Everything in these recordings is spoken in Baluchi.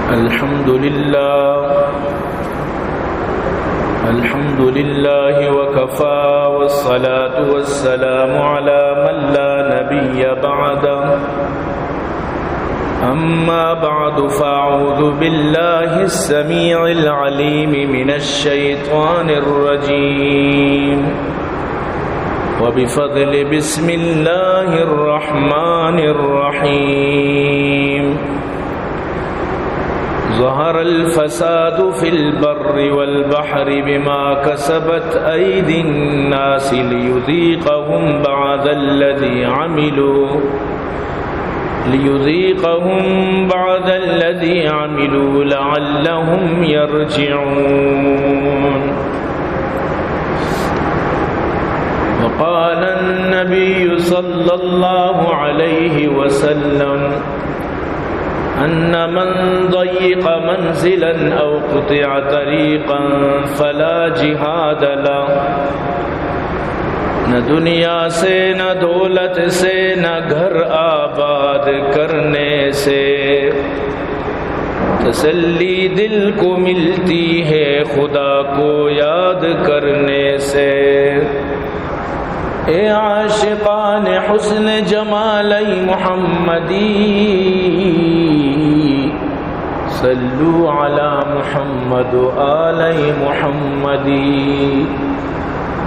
الحمد لله. الحمد لله وكفى، والصلاة والسلام على من لا نبي بعده. أما بعد، فأعوذ بالله السميع العليم من الشيطان الرجيم. وبفضل بسم الله الرحمن الرحيم. ظهر الفساد في البر والبحر بما كسبت أيدي الناس ليذيقهم بعض الذي عملوا، ليذيقهم بعض الذي عملوا لعلهم يرجعون. وقال النبي صلى الله عليه وسلم: أن من ضيق منزلا أو قطع طريقا فلا جهاد له. نہ دنیا سے، نہ دولت سے، نہ گھر آباد کرنے سے تسلی دل کو ملتی ہے خدا کو یاد کرنے سے۔ اے عاشقان حسن جمال محمدی، صلوا علی محمد و آل محمدی۔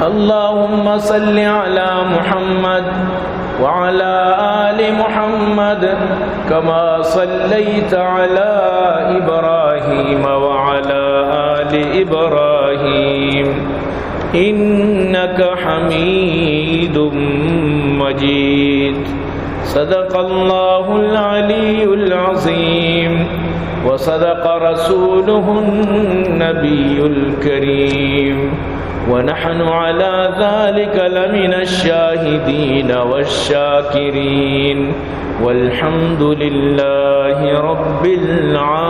اللهم صل على محمد وعلى آل محمد كما صليت على إبراهيم وعلى آل إبراهيم إنك حميد مجيد. صدق الله العلي العظيم وصدق رسوله النبي الكريم ونحن على ذلك لمن الشاهدين والشاكرين والحمد لله رب العالمين.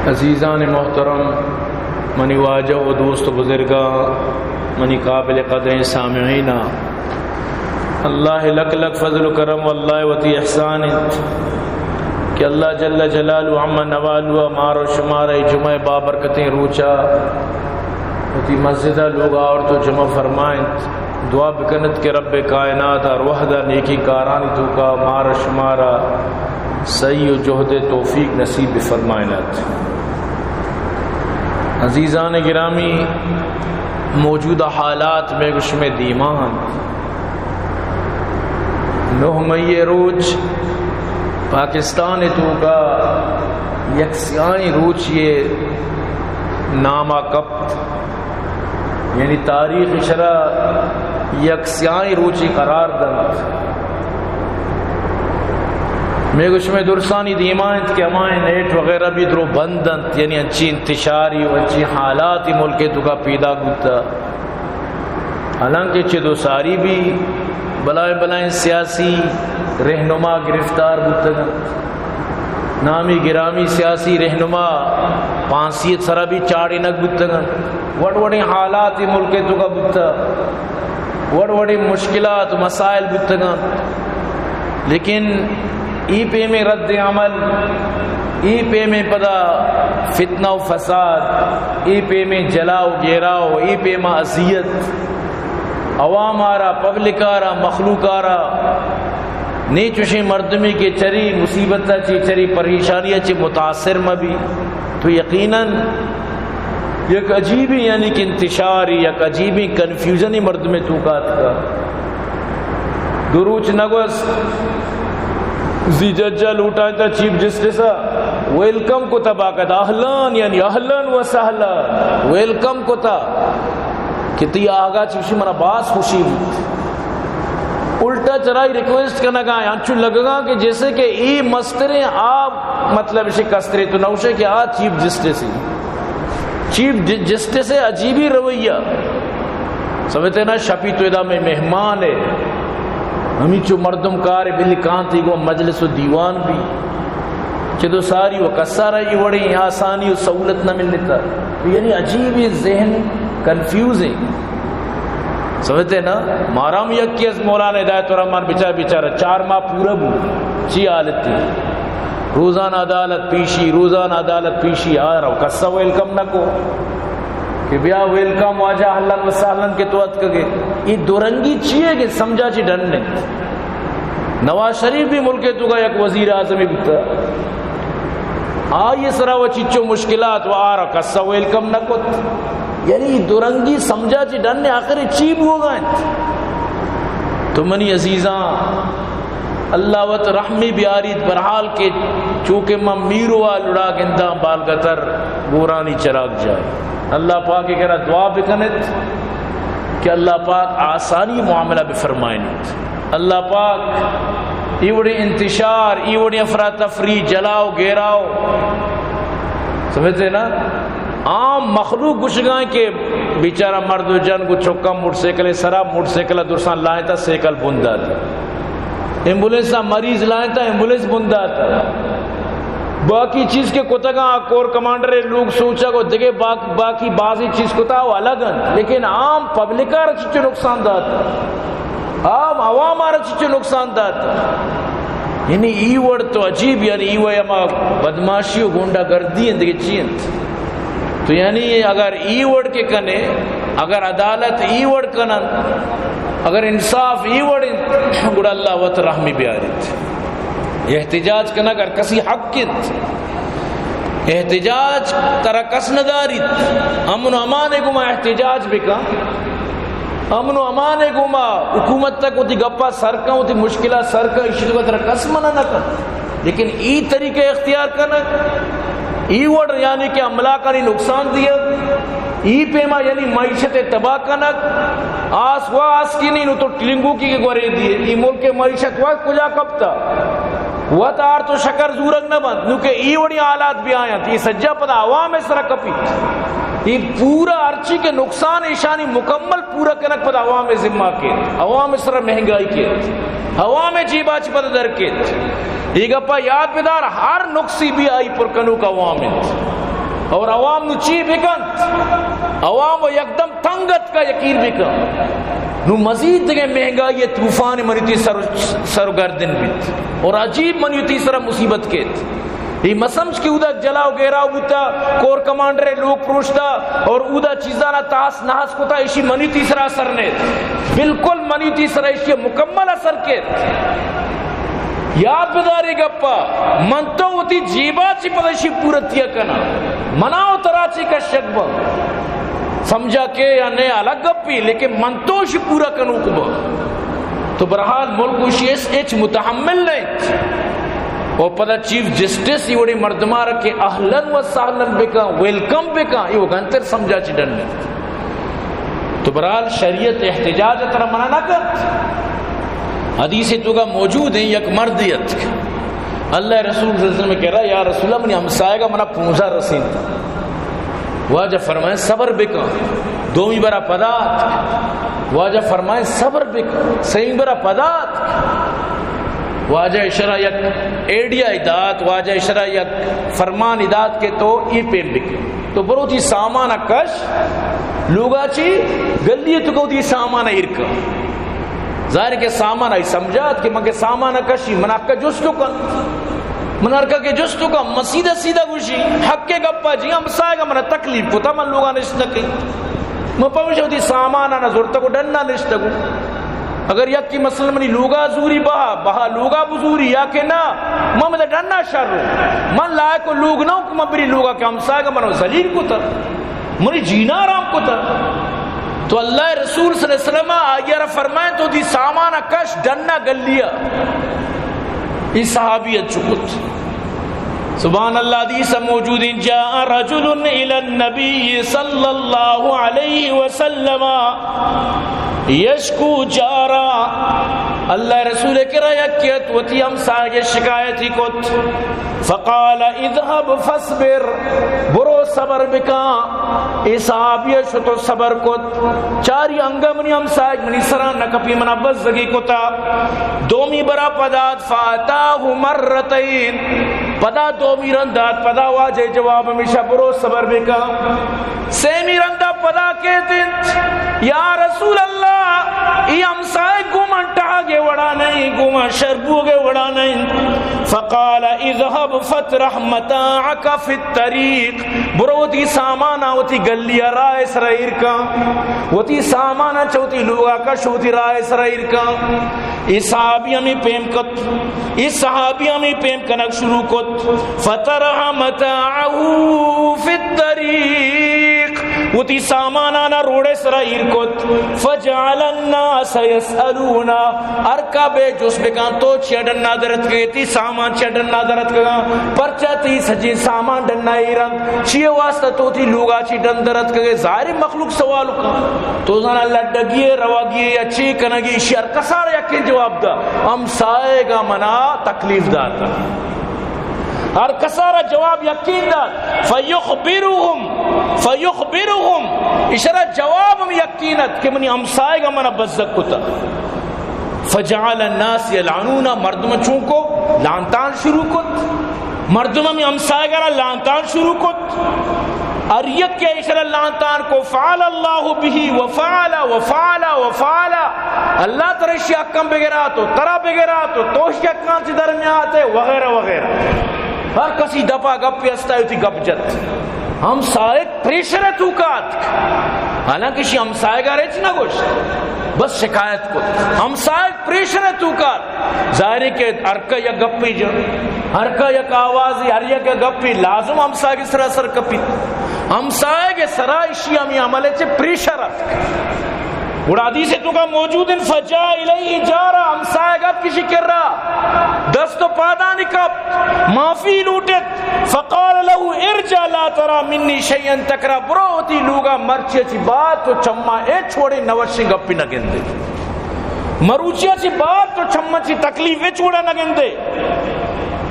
عزیزان محترم، منی واجہ و دوست و بزرگاں، منی قابل قدریں سامعیناں، اللہ لک لک فضل و کرم و اللہ وتی احسان انت کہ اللہ جل جلالہ عم نوالہ مار و شمار اے جمعہ بابرکتیں روچا وتی مسجد لوگ آورت و جمعہ فرمائنت۔ دعا بکنت کہ رب کائنات ہر وحدہ نیکی کارانی توکا مار و شمارا سعی و جہد توفیق نصیب بفرمائنت۔ عزیزان گرامی، موجودہ حالات مئے گو شمئے دیما انت۔ نہ مئی روچ پاکستان توکا یک سیاہیں روچے ناما کپت، یعنی تاریخ شرا یک سیاہیں روچے قرار دنت۔ مئے گو شمئے درسانی دیما انت کہ ہمائیں نیٹ وغیرہ بھی درو بند انت، یعنی انچی انتشاری و انچی حالاتی ملک توکا پیدا بوتا۔ حالانکہ چدو ساری بھی بلائیں بلائیں سیاسی رہنما گرفتار بوتگ انت، نامی گرامی سیاسی رہنما پھانسی سرا بھی چاڑینگ بوتگ انت، وڑ وڑیں حالات ملک توکا بوتا، وڑ وڑیں مشکلات و مسائل بوتگ انت، لیکن ای پیمیں رد عمل، ای پیمیں پدا فتنہ و فساد، ای پیمیں جلا و گیرا و ای پیما اذیت عوام آرا، پبلک آرا، مخلوق آرا، نی چوشیں مردمی کہ چری مصیبت چی، چری پریشانی چی متاثر مبی، تو یقیناً یک عجیبیں، یعنی کہ انتشار، یک عجیبیں کنفیوژن مردم توکا اتکا۔ دو روچ نگوس زی ججا لوٹائیں تا چیف جسٹس ویلکم کو تباکت، اہلان، یعنی اہلان و سہلان، ویلکم کو تا کہ تی آگا چوشی منا باز خوشی بوت۔ الٹا چرائی ریکویسٹ کنگا، انچو لگگا کہ جیسے کہ ای مستریں آپ، مطلب، اسے کسترے تو نوشے کہ آ چیف جسٹس ہی۔ چیف ج-، جسٹس ہے، عجیبی رویہ۔ سمجھتے نا، شپی تو ادا میں مہمان ہے۔ ہمیں چو مردم کار بل کانتی گو مجلس و دیوان بھی۔ چہ دو ساری و کسارا ای وڑیں آسانی و سہولت نہ ملتا۔ تو یعنی عجیبی ذہن کنفیوز ہے۔ سمجھتے نا؟ مارا ہم یکی از مولانا ہدایت الرحمن، بچار، بیچارہ چار ماہ پورا بو، چی حالت تھی؟ روزانہ عدالت پیشی، روزانہ عدالت پیشی، آ رہو، کسا ویلکم نہ کو کہ بیا ویلکم واجہ، اہلاً و سہلاً کہ تو اتکگے۔ یہ دو رنگی چیئے کہ سمجھا چی ڈن نے۔ نواز شریف بھی ملک تو کا یک وزیر اعظم بوتا، آئی سرا و چچو مشکلات و آ رہو، کسا ویلکم نہ کت۔ یعنی دو رنگی سمجھا چی ڈن نے، آخر چی بوگا انت؟ تو منی عزیزاں، اللہ وت رحمی بیاریت، برحال کہ چونکہ من میروا لڑا گنداں، بالگتر گورانی چراگ جائے۔ اللہ پاک کرا دعا بکنت کہ اللہ پاک آسانی معاملہ بفرمائنت۔ اللہ پاک ای وڑی انتشار، ای وڑی افراتفری، جلاؤ گیراؤ، سمجھتے نا؟ عام مخلوق گوشگائیں کہ بیچارہ مرد و جن گو چکا موٹر سائیکل سرا، موٹر سائیکل درساں لائیں تا سائیکل بندات، ایمبولینس مریض لائیں تا ایمبولینس بندات۔ باقی چیز کہ کتگاں کور کمانڈر لوگ سوچگ و دگہ باق-، باقی بازی چیز کتا و الگ انت، لیکن عام پبلک آ را چچو نقصان دات، عام عوام آ را چچو نقصان دات۔ یعنی ای وڑ تو عجیب، یعنی ای وڑ ہما بدماشی و گونڈا گردی انت، دگہ چی انت؟ تو یعنی اگر ای وڑ کے کنے، اگر عدالت ای وڑ کنن، اگر انصاف ای وڑ انت، گڑا اللہ وت رحمی بیاریت۔ احتجاج کنگ ہر کسی حق انت۔ احتجاج ترا کس نہ داریت۔ امن و امان گوما احتجاج بکن۔ امن و امان گوما حکومت تک وتی گپا سر کن، وتی مشکلات سر کن، اشی تو ترا کس منع نہ کن۔ لیکن ای طریقہ اختیار کنگ، ای وڑ یعنی کہ املاکانی نقصان دیگ، ای پیما یعنی معیشت تباہ کنگ، آس و آسکینی نو تو ٹلنگوکی کے گورے دیے، ای ملک معیشت و کجا کپتا؟ وت آرت و شکر زورگ نہ بنت، نو کہ ای وڑی حالات بیاینت، ای سجا پدا عوام سرا کپیت۔ ای پورا ہرچی کہ نقصان ایشانی مکمل پورا کنگ پدا عوام ذمہ کے، عوام سرا مہنگائی کے، عوام جیبا چی پدا در کے۔ ای گپا یاد بدار، ہر نقصی بھی آئی پر کنوک عوام انت۔ اور عوام نو چی بکنت؟ عوام و یکدم تنگ اتکا، یقین بکن۔ نو مزید دگہ مہنگائی طوفان منی تی سر، سر گردن بیت اور عجیب منی تی سر مصیبت کیت۔ ای مسمج کہ اودا جلاو گیراو بوتا، کور کمانڈر لوگ پروشتا اور اودا چیزانا تاس ناس کتا، اشی منی تی سر اثر نیت۔ بالکل منی تی سر اشی مکمل اثر کیت۔ یاد بداری گپا، من تو وتی جیبا چی پدا اشی پورتیا کنا، منا و ترا چی کشک با۔ سمجھا کہ یا نئے الگ گپی، لیکن من تو اشی پورا کنوک با۔ تو برحال ملک اشی اس اچ متحمل نیت۔ و پدا چیف جسٹس ای وڑی مردمارا کہ اہلاً و سہلاً بکن، ویلکم بکن، ای و گنتر سمجھا چی ڈن نیت۔ تو برحال شریعت احتجاج ترا منع نہ کنت۔ حدیث تو کا موجود ہیں، یک مردی اتک، اللہ رسول صلی اللہ علیہ وسلم کہہ رہا، یا رسول اللہ، منی ہمسایگا منا پونزا رسینتا۔ واجہ فرمائیں، صبر بکن۔ دومی برا پدا اتک۔ واجہ فرمائیں، صبر بکن۔ سیمی برا پدا اتک۔ واجہ اشرا یک ایڈیا دات، واجہ اشرا یک فرمان دات کہ تو ای پیم بکن۔ تو برو تی سامان کش، لوگا چی گلی تو کو تی سامان ایر کن۔ ظاہر کہ سامان آئی سمجھات کہ من کہ سامان کشی، من حق جستو کن۔ من ہر کہ جستو کن، من سیدھا سیدھا گوشی، حق گپا جی، ہمسایگا من تکلیف کتا، من لوگا نشت نکی۔ من پمیشا وتی سامان آنا زورتا کو ڈنا نشتگو۔ اگر یکی مثلاً منی لوگا زوری بہا، بہا لوگا بزوری یا کہ نا، من مدہ ڈنا شر ہو۔ من لائق و لوگ نہ ہوں کہ من بری لوگا کہ ہمسایگا من ذلیل کتا، منی جینا حرام کتا۔ تو اللہ رسول صلی اللہ علیہ وسلم آئی را فرمائیں تو دی سامان کش ڈنا گلیا۔ ای صحابی چکت۔ سبحان اللہ، حدیث موجود ہیں، جاء رجل الی النبی صلی اللہ علیہ وسلم یشکو جارا، اللہ رسول کرا یکیت وتی ہمسایگ شکایتی کت، فقال اذهب فاصبر، برو صبر بکا۔ اے صحابی شتو صبر کت، چاری انگا منی ہمسایگ منی سرا نکپی، منا بزگی کتا۔ دومی برا پدات فاتاه مرتين، پدا دومی رند دات، پدا واجہ جواب ہمیشہ برو صبر بکا۔ سیمی رندا پدا کیت انت، یا رسول اللہ، اے ہمسائگ گوں من ٹہگے وڑا نہ ایں، گوں من شربوگے وڑا نہ ایں۔ فقال: اذهب فاطرح متاعك في الطريق۔ برو وتی سامانا وتی گلی ءَ راہ ءِ سرا ایر کن۔ وتی سامانا چہ وتی لوگا کش، وتی راہ ءِ سرا ایر کن۔ اے صحابی ہمے پیم کت، اے صحابی ہمے پیم کنگ شروع کت۔ فطرح متاعه في الطريق، وتی سامانانا روڈ ءِ سرا ایر کت۔ فجعل الناس يسألون، ہر کا بے جست بکن، تو چیا ڈنا درتکگے، تئی سامان چیا ڈنا درتکگاں، پرچا تئی سجیں سامان ڈنا ایر انت، چی واسطہ تو تئی لوگا چی ڈن درتکگے؟ ظاہر ایں مخلوق سوال کن، تو زانا لڈگی ئے، روگی ئے یا چے کنگی؟ ایشی ہر کسارا یکیں جواب دا، ہمسائگا منا تکلیف داتا۔ ہر کسارا جواب یکیں دات۔ فیخبرهم، فیخبرهم، ایشرا جواب ہم یکیں ات کہ منی ہمسائگا منا بزگ کتا۔ فجعل الناس يلعنون، مردم چون کو؟ لعنتان شروع کت۔ مردم ہمے ہمسائگا را لعنتان شروع کت۔ ہر یکے ایشرا لعنتان کو، فعل الله به وفعل وفعل وفعل۔ اللہ ترا ایشی حقاں بگرات و ترا بگرات و تو ایشی حقاں چہ درمیان اتئے وغیرہ وغیرہ۔ ہر کسی دپا گپے ہستا، وتی گپ جت۔ ہمسائگ پریشر ءِ توکا اتک، حالانکہ ایشی ہمسائگا را ہچ نہ گوشت، بس شکایت کت۔ ہمسائگ پریشر ءِ توکا اتک۔ ظاہر ایں کہ ہر کا یک گپے جن، ہر کا یک آوازے، ہر یک گپے، لازم ہمسائگ ءِ سرا اثر کپیت۔ ہمسائگ ءِ سرا ایشی ہمے عمل ءِ چہ پریشر اتک۔ گڑا حدیث ءِ توکا موجود ایں، فجاء الیہ جارہ، ہمسائگ اتک ایشی کرا، دست و پادانی کپت، معافی لوٹت۔ فقال له ارجع لا ترى مني شيئا تكره، برو وتی لوگا، مرچی چہ بعد تو چما ہچ وڑیں نہ وشیں گپے نہ گندے، مروچی چہ بعد تو چما چی تکلیف ہچ وڑا نہ گندے۔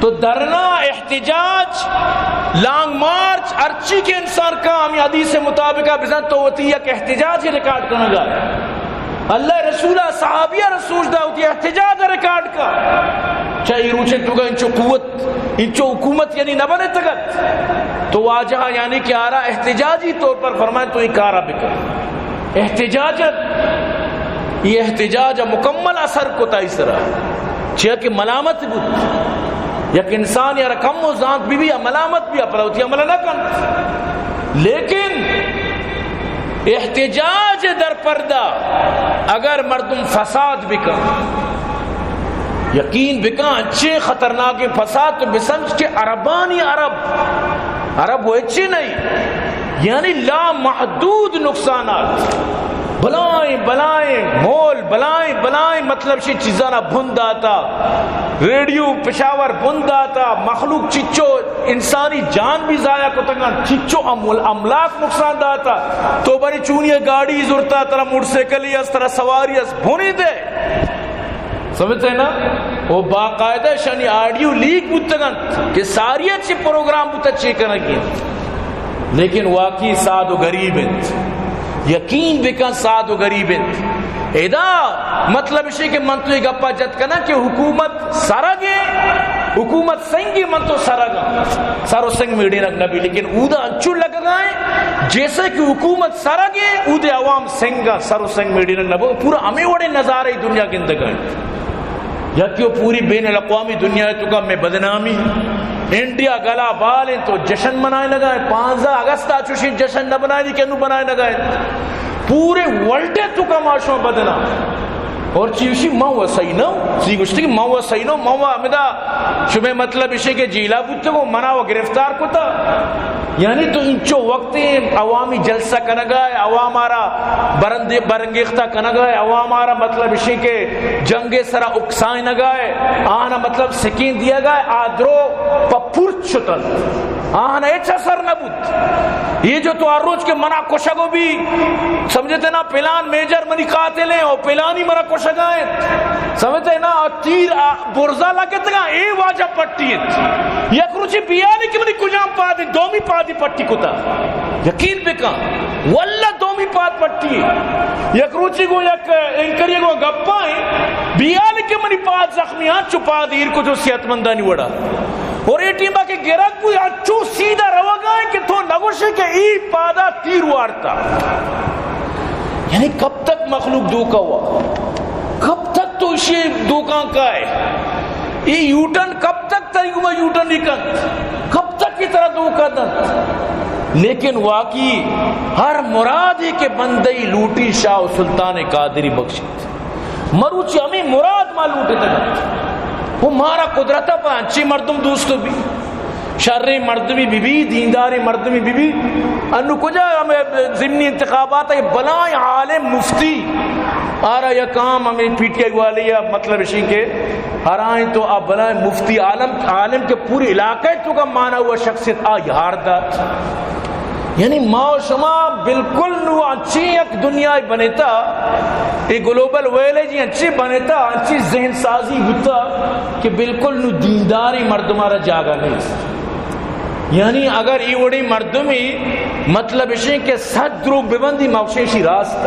تو دھرنا، احتجاج، لانگ مارچ، ہرچی کہ انسان کن، ہمے حدیث ءِ مطابق بزاں تو وتی یک احتجاجے ریکارڈ کنگا ئے۔ اللہ ءِ رسول ءَ، صحابی ءَ را سوج دا، وتی احتجاج ءَ ریکارڈ کا۔ چہ اے روچ ءِ توکا انچو قوت، انچو حکومت یعنی نہ بنتگ ات۔ تو واجہ یعنی کہ آرا احتجاجی طور پر فرمائے تو اے کارا بکن۔ احتجاج ات، اے احتجاج ءَ مکمل اثر کت آئی سرا، چیا کہ ملامت بوت۔ یک انسانے ءَ را کمو زانت بہ بی، ملامت بی، پدا وتی عمل نہ کنت۔ لیکن احتجاج در پردہ اگر مردم فساد بکن، یقین بکن، انچیں خطرناکیں فساد تو بسمجھ کہ عربانی عرب، عرب و ہچی نہیں، یعنی لامحدود نقصانات، بلائیں بلائیں مال، بلائیں بلائیں مطلب شی چیزانا بند داتا، ریڈیو پشاور بند داتا، مخلوق چچو انسانی جان بھی ضائع کتگن، چچو امول-، املاک نقصان داتا۔ تو بری چونی گاڑی زرتا، ترا موٹر سائیکل اس، ترا سواری اس، بھونی دے۔ سمجھتے نا؟ وہ باقاعدہ شانی آڈیو لیک بوتگن کہ ساری اچھے پروگرام بوتا چے کنگی۔ لیکن واقعی ساد و غریب انت۔ یقین بکن ساد و غریب انت۔ ادا مطلب اشی کہ من تو یہ گپا جت کنا کہ حکومت سرگ ء، حکومت سنگ ء، من تو سرگ آں۔ سر و سنگ میڑینگ نبی، لیکن اودا انچو لگگائیں جیسے کہ حکومت سرگ ء، اودے عوام سنگ آں، سر و سنگ میڑینگ نبو۔ پورا ہمیں وڑے نظارے دنیا گندگائیں۔ یکیو پوری بین الاقوامی دنیا ء توکا میں بدنامی، انڈیا گلا بال انت تو جشن منائے لگائیں، پانزدہ اگست آ چوشیں جشن نہ بنائے دی کہ انو بنائے لگائیں۔ پورے ورلڈ ء توکا ما شما بدنام۔ اور چی گوشی، من و صحیح نہ، چی گوشتی کہ من و صحیح نہ، من و ہمدا شمے مطلب اشی کہ جیلا بوتگو، منا و گرفتار کتا۔ یعنی تو انچو وقت عوامی جلسہ کنگا ہے، عوام آرا برندے، برنگیختہ کنگا ہے، عوام آرا مطلب اشی کہ جنگ سرا اکسائنگا ہے، آنا مطلب سکین دیگا ہے، آ درو پہ پورت شتن، آنا ہچ اثر نہ بوت۔ یہ جو تو ہر روز کہ منا کشگو بھی، سمجھتے نا، پلان میجر منی قاتل ہیں اور پلانی منا کشگا ہیں، سمجھتے نا، اور تیر آ، برزا لگتگا، اے واجہ پٹی انت۔ یک روچے بیالی کہ منی کجام پاد انت، دومی پادی پٹی کتا۔ یقین بکن، واللہ دومی پاد پٹی انت۔ یک روچے گو یک اینکری گو گپا ہیں، بیالی کہ منی پاد زخمی ہاں، چو پاد ایر کو جو صحت مندانی وڑا۔ اور اے ٹیما کہ گرگ بو، انچو سیدھا روگا ہیں کہ تو نگوشے کہ ای پادا تیر وارتا۔ یعنی کب تک مخلوق دھوکا ہوا؟ شی دکان کا ہے۔ یہ یوٹرن کب تک تئی گما یوٹرن نہیں کنت؟ کب تک یہ طرح دھوکہ دنت؟ لیکن واقعی ہر مرادے کہ بندئی لوٹی، شاہ و سلطان قادری بخشیت۔ مروچی ہمیں مراد ما لوٹتگ۔ وہ مارا قدرت پر انچی مردم دوست بھی، شریں مردمی بی بی، دینداریں مردمی بی بی۔ انو کجا ہمیں ضمنی انتخابات ہے، بلائیں عالم مفتی، آرا یک عام ہمیں پی ٹی آئی والے یا مطلب اشی کہ ہرائیں تو آ بلائیں مفتی عالم، عالم کے پوری علاقے تو کا مانا ہوا شخصیت آ یار دات۔ یعنی ما و شما بالکل نو انچیں یک دنیا بنیتا، اے گلوبل ویلیج انچیں بنیتا، انچیں ذہن سازی بوتا کہ بالکل نو دینداریں مردمارا جاگہ نیست۔ یعنی اگر ای وڑی مردمی مطلب اشیں کہ صد دروگ ببندی، ما گوشیں اشی راست۔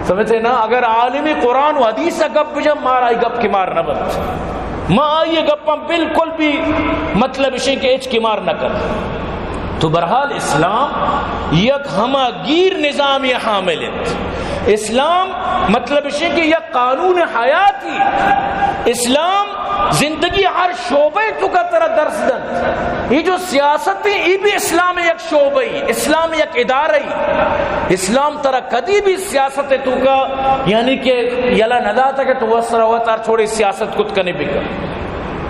سمجھتے نا؟ اگر عالم قرآن و حدیث گپ بجن، مارا ای گپ کہ مار نہ بنت۔ ما آئی گپاں بالکل بھی مطلب اشیں کہ اچ کہ مار نہ کن۔ تو بہرحال اسلام یک ہما گیر نظامی حامل انت۔ اسلام مطلب اشیں کہ یک قانون حیاتی۔ اسلام زندگی ہر شعبے تو کا طرح درس دنت۔ یہ جو سیاست ہے، یہ بھی اسلام یک شعبے، اسلام یک ادارے۔ اسلام ترا کدی بھی سیاست تو کا یعنی کہ یلا نہ داتا کہ تو وسرا وتار چھوڑے سیاست کت کنے بکن۔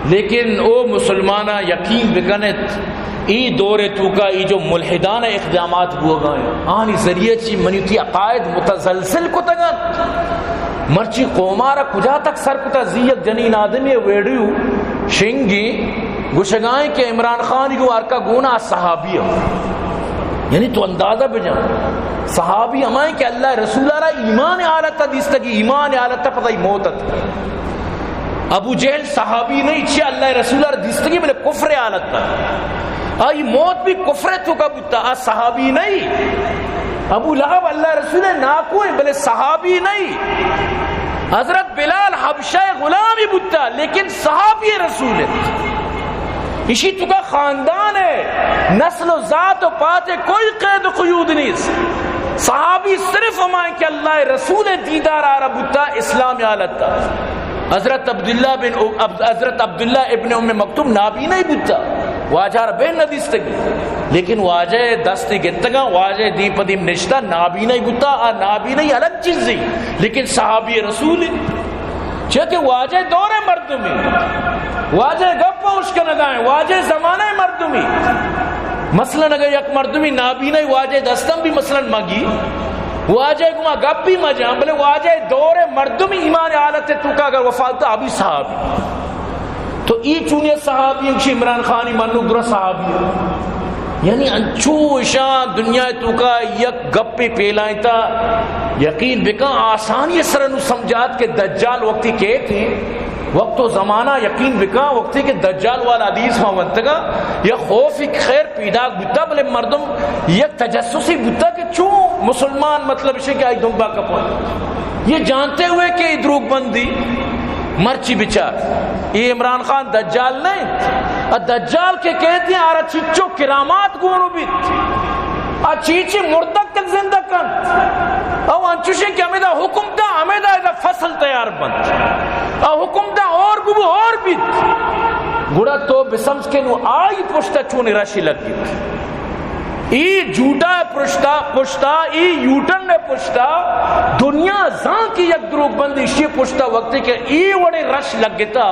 لیکن او مسلماناں یقین بکنت، ای دور توکا ای جو ملحدانہ اقدامات بوگا ہیں، آنی ذریعہ چی منی تی عقائد متزلزل کتگن۔ مرچی قومارا کجا تک سر کتا، زی یک جنین آدمی ویڈیو شنگی گوشگائیں کہ عمران خان گو ارکا گونا صحابی ہے۔ یعنی تو اندازہ بجان، صحابی ہمائیں کہ اللہ رسول را ایمان حالت دیستگی، ایمان حالت پتہ ہی موت ات۔ ابو جہل صحابی نہیں، چی اللہ رسول را دیستگی بلے کفر حالت تھا۔ آئی موت بھی کفر تو کا بوتا، آ صحابی نہیں۔ ابو لہب اللہ رسول ناکو ہیں بلے صحابی نہیں۔ حضرت بلال حبشہ غلامی بوتا لیکن صحابی رسول ہے۔ اشی تو کا خاندان ہے، نسل و ذات و پات ہے، کوئی قید و قیود نہیں۔ صحابی صرف ہمائیں کہ اللہ رسول دیدار آرا بوتا، اسلام حالت تھا۔ حضرت عبداللہ بن اب-، حضرت عبداللہ ابن ام مکتوم نابینا ہی بوتا، واجہ را بین نہ دیستگی، لیکن واجہ دستی گتگا، واجہ دیم پہ دیم نشتا، نابینا ہی بوتا، آ نابینا ہی الگ چیز ہی، لیکن صحابی رسول ہے۔ چہ کہ واجہ دور مردمی، واجہ گپ اشکنگائیں، واجہ زمانہ مردمی۔ مثلاً اگر یک مردمی نابینا ہی واجہ دستم بھی مثلاً مگی، واجہ گما گپ بھی مجاں، بلے واجہ دور مردم ایمان حالت توکا اگر وفات ابھی صحابی۔ تو ای چونی صحابی ہمشی عمران خانی منو گرا صحابی۔ یعنی انچو اشاں دنیا توکا یک گپے پیلائیں تا یقین بکن آسانی سر نو سمجھات کہ دجال وقتی کہتے ہیں، وقت و زمانہ یقین بکن وقتی کہ دجال والا حدیث ما ونتگا یا خوف خیر پیداک بوتا، بلے مردم یک تجسسی بوتا کہ چون مسلمان مطلب اشے کہ آئی دنبا کپن۔ یہ جانتے ہوئے کہ یہ دروگ بندی مرچی بچار، یہ عمران خان دجال نہیں۔ آ دجال کہ کہتے ہیں آرا چچو کرامات گونو بیت، آ چیچی مردک تک زندہ کنت۔ او انچوشیں کہ ہمیدا حکم دا، ہمیدا ادا فصل تیار بنت۔ آ حکم دا اور ببو اور بیت۔ گڑا تو بسمجھ کہ نو آئی پشتا چونی رشی لگیت۔ ای جھوٹا پشتا، پشتا، ای یوٹرن پشتا، دنیا زان کی یک دروگ بندی اشی پشتا وقتی کہ ای وڑے رش لگتا،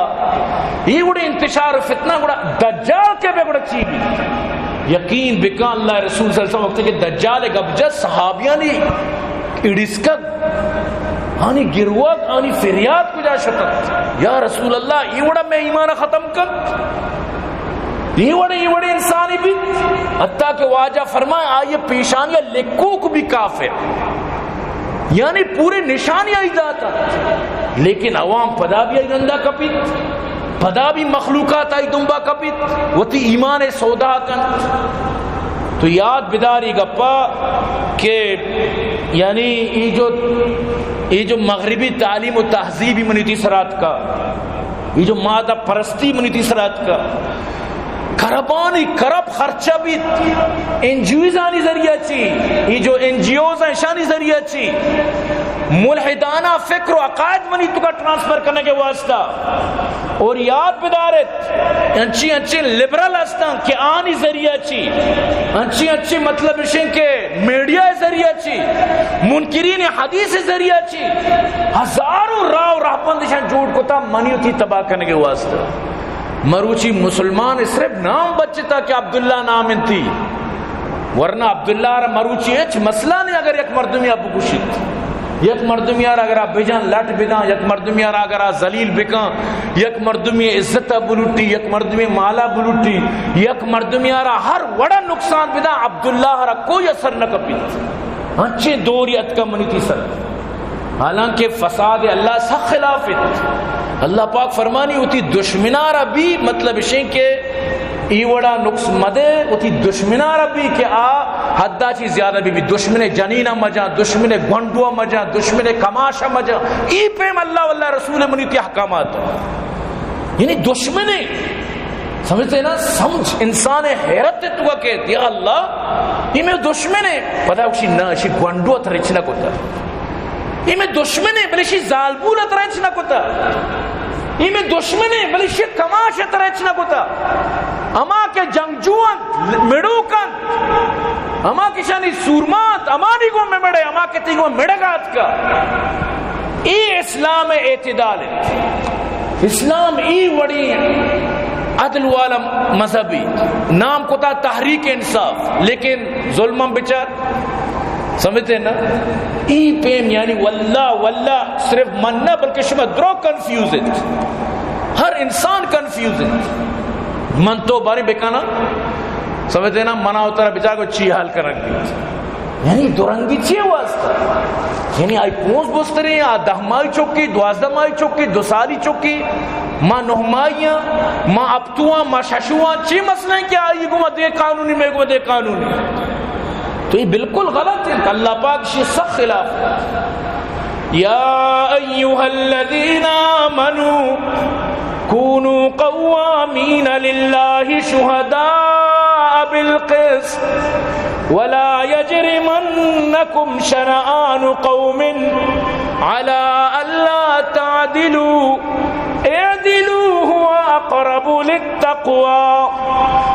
ای وڑے انتشار فتنہ گڑا دجال کے بے گڑا چی بی؟ یقین بکن اللہ رسول صلی اللہ علیہ وسلم وقتی کہ دجال گپ جت صحابیانی اڑسکت، آنی گروک، آنی فریاد کجا شتت؟ یا رسول اللہ، ای وڑا میں ایمان ختم کن؟ ای وڑے، ای وڑے انسانی بیت؟ حتیٰ کہ واجہ فرمائے، آئی پیشانی لکوک بھی کافر۔ یعنی پورے نشانی آئی داتا۔ لیکن عوام پدا بھی آئی رندا کپیت، پدا بھی مخلوقات آئی دنبا کپیت، وتی ایمان سودا کنت۔ تو یاد بداری گپا کہ یعنی ای جو، ای جو مغربی تعلیم و تہذیبی منی تی سرات کا، ای جو مادہ پرستی منی تی سرات کا، کربانی کرب خرچہ بیت، این جی اوزانی ذریعہ چی، ای جو این جی اوز ہیں، اشانی ذریعہ چی، ملحدانہ فکر و عقائد منی توکا ٹرانسفر کنگ ءِ واسطہ۔ اور یاد بدارت، انچی انچی لبرل ہستاں کہ آنی ذریعہ چی، انچی انچی مطلب اشیں کہ میڈیا ذریعہ چی، منکرین حدیث ذریعہ چی، ہزاروں راہ و رہبند اشاں جوڑ کتا منی وتی تباہ کنگ ءِ واسطہ۔ مروچی مسلمان صرف نام بچتا کہ عبداللہ نام انتی، ورنہ عبداللہ را مروچی ہچ مسئلہ نہیں۔ اگر یک مردمی ابو کشیت، یک مردمی را اگر آ بجان لٹ بدان، یک مردمی را اگر آ ذلیل بکن، یک مردمی عزت بلوٹی، یک مردمی مالا بلوٹی، یک مردمی را ہر وڑا نقصان بدان، عبداللہ را کوئی اثر نہ کپیت۔ انچیں دوری اتکا منی تی سر۔ حالانکہ فساد اللہ سخت خلاف انت۔ اللہ پاک فرمانی، وتی دشمنا را بھی، مطلب اشیں کہ ای وڑا نقص مدے، وتی دشمنا را بھی کہ آ حدا چی زیادہ بھی، بھی دشمن جنینا مجا، دشمن گونڈوا مجا، دشمن کماشا مجا۔ ای پیم اللہ واللہ رسول منی تی احکامات۔ یعنی دشمن، سمجھتے نا، سمجھ انسان حیرت تو کہ یا اللہ، یہ میں دشمن ہے، پتہ اسی نہ، اسی گونڈو ترچ نہ کوتا۔ اے مئے دشمن ایں، بلے شی زالبول ءَ ترا ہچ نہ کتہ۔ اے مئے دشمن ایں، بلے شی کماش ءَ ترا ہچ نہ کتہ۔ ہما کہ جنگجو انت، مڑوک انت، ہما کہ شانی سورما انت، ہمانی گوں مہ مڑے، ہما کہ تئی گوں مڑگ ءَ اتکہ۔ اے اسلام ءِ اعتدال انت۔ اسلام اے وڑیں عدل والا مذہبے، نام کتہ تحریک انصاف، لیکن ظلم ہم بچار۔ سمجھتے ہیں نا؟ ای پیم یعنی واللہ، واللہ صرف من نہ بلکہ شما درو کنفیوز انت۔ ہر انسان کنفیوز انت۔ من تو بارے بکنا، سمجھتے ہیں نا؟ منا و ترا بچار کو چی حال کرنگ بیت۔ یعنی دو رنگی چی واسطہ؟ یعنی آئی پونز بستریں، آ دہ ماہی چکی، دوازدہ ماہی چکی، دو سالی چکی، ما نہ ماہی آں، ما ہپتو آں، ما ششو آں، چی مسئلہ ہے کہ آئی گو ما دے قانونی، میں گو دے قانونی؟ تو یہ بالکل غلط ہے، اللہ پاک شی سخت خلاف ہے۔ یا ایھا الذین آمنوا کونوا قوامین للہ شہداء بالقسط ولا یجرمنکم شنآن قوم علی الا تعدلوا اعدلوا هو اقرب للتقوی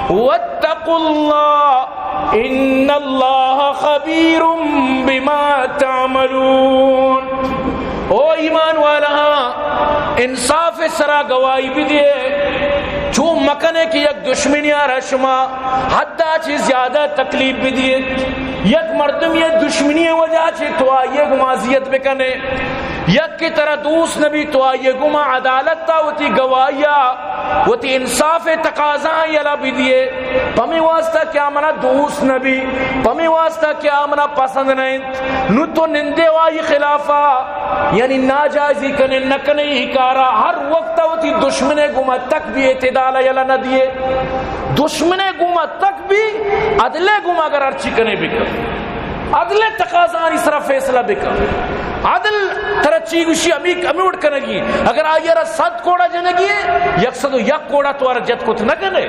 واتقوا اللہ ان اللہ خبیر بما تعملون۔ او ایمان والاہاں، انصاف ءِ سرا گواہی بدیے۔ چو مکنے کہ یک دشمنی ءَ را شما حد ءَ چہ زیادہ تکلیف بدیے۔ یک مردمی ءِ دشمنی ءِ وجہ چہ تو آئی ءَ گوں اذیت بکنے۔ یک کہ ترا دوست نبی، تو آئی ءَ گوما عدالت ءَ وتی گواہی ءَ وتی انصاف ءِ تقاضا یلا بدیے۔ پمی واسطہ کہ آ منا دوست نبی، پمی واسطہ کہ آ منا پسند نہ انت، نو تو نندے و آئی خلافا یعنی ناجائزی کنے، نہ کنے ای کارا۔ ہر وقت وتی دشمنے گوما تک بھی اعتدال یلا نہ دیے۔ دشمنے گوما تک بھی عدلے گوما اگر ہرچی کنے بکن۔ عدل ءِ تقاضانی سرا فیصلہ بکن۔ عدل ترا چی گوشی، ہمی، ہمی وڑ کنگی۔ اگر آئی ءَ را صد کوڑا جنگی ہے، یک سد و یک کوڑا تو آرا جت کت نہ کنے۔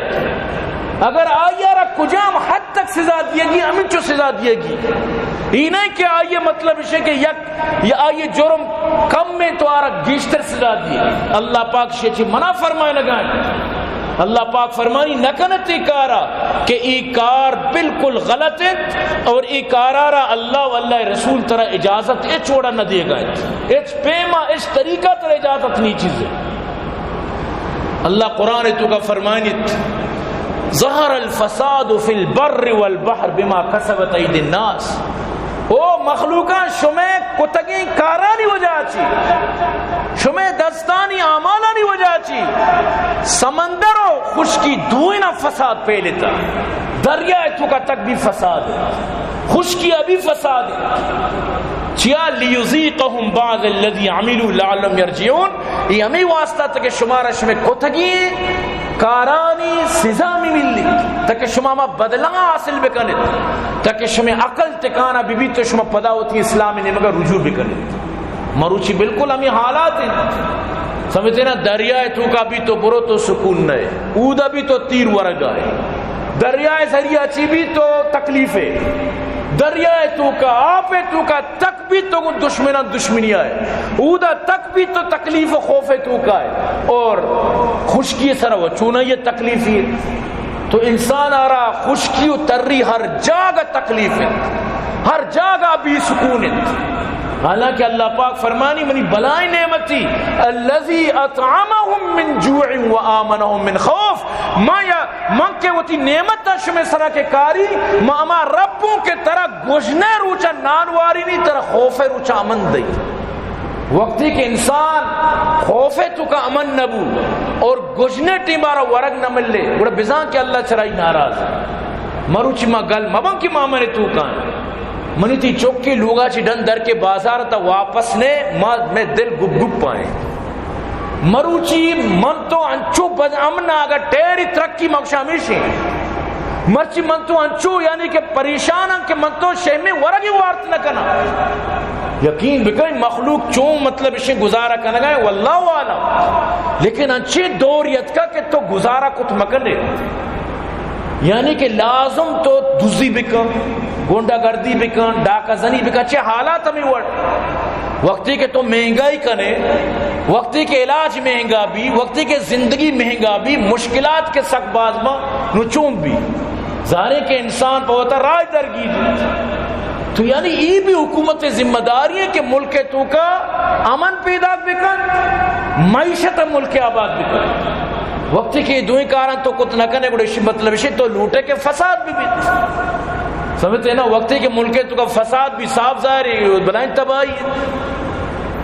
اگر آئی ءَ را کجام حد تک سزا دیگی، ہمینچو سزا دیگی۔ ای نہ کہ آئی ءِ مطلب اشے کہ یک یا آئی ءِ جرم کم میں تو آرا گیشتر سزا دیے۔ اللہ پاک شے چی منع فرمائے نگائیں۔ اللہ پاک فرمانی، نہ کنت ای کارا، کہ ای کار بالکل غلط انت، اور ای کارا را اللہ و اللہ رسول ترا اجازت اچ وڑا نہ دیگا انت۔ اچ پیما، اچ طریقہ ترا اجازت نی چیزے۔ اللہ قرآن توکا فرمانیت، ظہر الفساد فی البر والبحر بما کسبت ایدی الناس۔ او مخلوقاں، شمے کتگیں کارانی وجہ چی، شمے دستانی اعمالانی وجہ چی سمندر و خشکی دوئینا فساد پیلتا۔ دریا توکا تک بھی فساد ہے، خشکی ابھی فساد ہے۔ چیا؟ لیذیقہم بعض الذی عملوا لعلہم یرجعون۔ ای ہمیں واسطہ تاکہ شمارا شمے کتگی کارانی سزا می ملی، تاکہ شما ما بدلہ حاصل بکنت، تاکہ شمے عقل ٹکانا ببیت تو شما پدا وتی اسلام نیمگا رجوع بکنت۔ مروچی بالکل ہمیں حالات ہیں۔ سمجھتے نا، دریائے توکا بھی تو برو تو سکون نہ ہے، اودا بھی تو تیر ورگا ہے، دریائے ذریعہ چی بھی تو تکلیف ہے۔ دریا ءِ توکا، آپ ءِ توکا تک بیت تو گوں دشمناں دشمنی ءَ ئے۔ اودا تک بیت تو تکلیف و خوف ءِ توکا ئے۔ اور خشکی سرا و چونا یہ تکلیفی ہے۔ تو انسان ءَ را خشکی و تری ہر جاگہ تکلیف ہے، ہر جاگہ بے سکون ہے۔ حالانکہ اللہ پاک فرمانی، منی بلائیں نعمتی، الذی اطعمهم من جوع و آمنهم من خوف۔ ما یا من کہ وتی نعمت ءَ شمے سرا کہ کاری، ما ہما رب اوں کہ ترا گژنے روچا نان وارینی، ترا خوف روچا امن دئی۔ وقتی کہ انسان خوف توکا امن نہ بو اور گژنے ٹیما را ورگ نہ ملے، گڑا بزاں کہ اللہ چرائی ناراض۔ مروچی ما گل مبن کہ ما من توکا، منی تی چوکی لوگا چی ڈن در کے بازار تا واپس نے، ما میں دل گپ گپ پائیں۔ مروچی من تو انچو بد امن آگا ٹیری ترقی مکش ہمیشیں۔ مرچی من تو انچو یعنی کہ پریشان ہاں کہ من تو شہمی ورگی وارت نہ کنا۔ یقین بکن مخلوق چون مطلب اشیں گزارہ کنگا ہے، واللہ عالم۔ لیکن انچیں دور یتکا کہ تو گزارہ کت مکنے۔ یعنی کہ لازم تو دزی بکن، گنڈہ گردی بکن، ڈاکہ زنی بکن، چہ حالات ہمیں وڑ۔ وقتی کہ تو مہنگائی کنے، وقتی کہ علاج مہنگا بی، وقتی کہ زندگی مہنگا بی، مشکلات کے سک باز ما نو چون بی۔ ظاہر ہے کہ انسان پہ وتا راج درگی بی۔ تو یعنی ای بھی حکومت ذمہ داری ہے کہ ملک توکا امن پیدا بکن، معیشت ملک آباد بکن۔ وقتی کہ دوئیں کاراں تو کت نہ کنے، گڑا اشی مطلب اشی تو لوٹے کہ فساد بھی بیت۔ سمجھتے ہیں نا؟ وقتی کہ ملک توکا فساد بھی صاف ظاہر ہے، بلائیں تباہی ہے۔